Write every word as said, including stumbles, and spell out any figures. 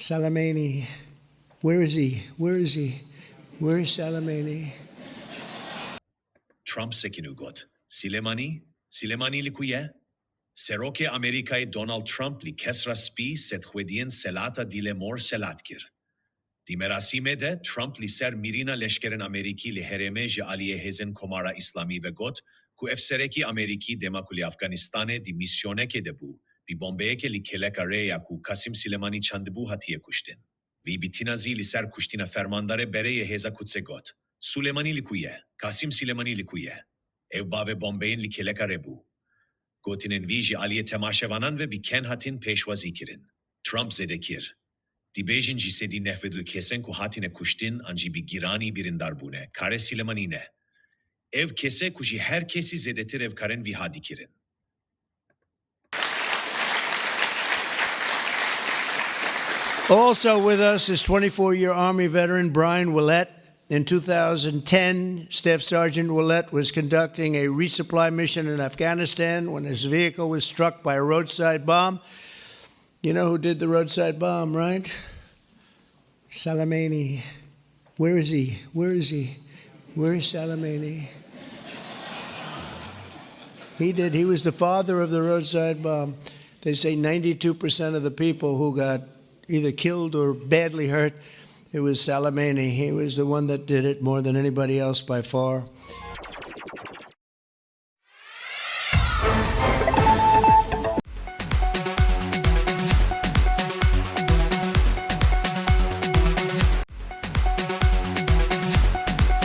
Soleimani. Where is he? Where is he? Where is Soleimani? Trump sekinî û got: Silemanî? Silemanî li ku ye? Serokê Amerîkayê Donald Trump li Kesra Spî sedxwediyên selata Dîle Mor selat kir. Di merasîmê de Trump li ser mîrîna leşkerên Amerîkî li herêmê ji aliyê hêzên Komara Îslamî ve got ku ev serekî Amerîkî dema ku li Afganistanê di mîsyonekê de bû, bi bombeyekê li kêleka rê ya ku Kasim Silemanî çandibû hatiye kuştin. Vî bi tinazî li ser kuştina fermandarê berê yê hêza Qudsê got: Sulemanî li ku ye? Kasim Silemanî li ku ye? Ew bavê bombeyên li kêleka rê bû. Gotinên vî ji aliyê temaşevanan ve bi ken hatin pêşwazî kirin. Trump zêde kir: Dibêjin ji sedî nehwed û kesên ku hatine kuştin an jî bi giranî birîndar bûne, karê Silemanî ne. Ev kes e ku ji her kesî zêdetir ev karên vîha dikirin. Also with us is twenty-four-year Army veteran Brian Willett. In two thousand ten, Staff Sergeant Willett was conducting a resupply mission in Afghanistan when his vehicle was struck by a roadside bomb. You know who did the roadside bomb, right? Soleimani. Where is he? Where is he? Where is Soleimani? He did. He was the father of the roadside bomb. They say ninety-two percent of the people who got either killed or badly hurt, it was Soleimani. He was the one that did it more than anybody else by far.